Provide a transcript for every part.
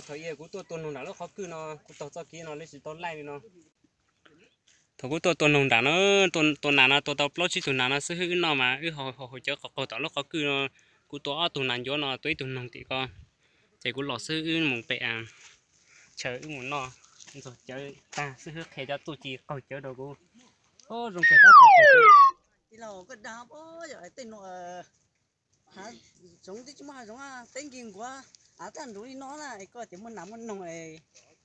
Thaum ub kuv tuaj tua noog nram lub qhov kwj no, kuv taug txoj kev no lawv tsis tau laij li no. Thaum kuv tuaj tua noog nram no, tua nas no tua tau plaub tsib tug nas no xwb, wb noj mas wb haus haus cawv qaug qaug tom lub qhov kwj no. Kuv tua ob tug nas ncuav no, tua ib tug noog tim ko, ces kuv los xwb wb mus pem chaw wb mus noj ntxuag cawv tag xwb, wb qhia cov txuj ci qaug cawv rau kuv. Zoo kawg tab. Tij laug, koj dag pob yog tej no hav zoov twb tsis muaj hav zoov, teb nkig nkuav, av txaj ntuv li no na, koj tias muaj nas muaj noog,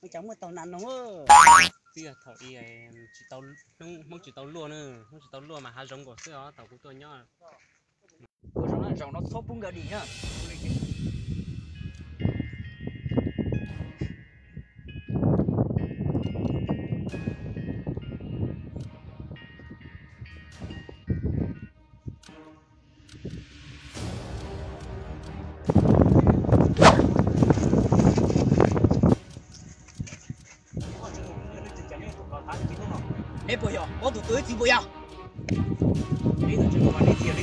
ua cas muaj tau nas noog? Twb yog thaum ub Hmoob tsis tau luaj na, Hmoob tsis tau luaj mas hav zoov nkaus xwb os, thaum kuv tuaj nyob. Ua zoo na, zaum no txhob pub nkawd dim na. Neb puas yog ob tug tuaj ib txiv puas yog? Neb tus tseem mas neb tias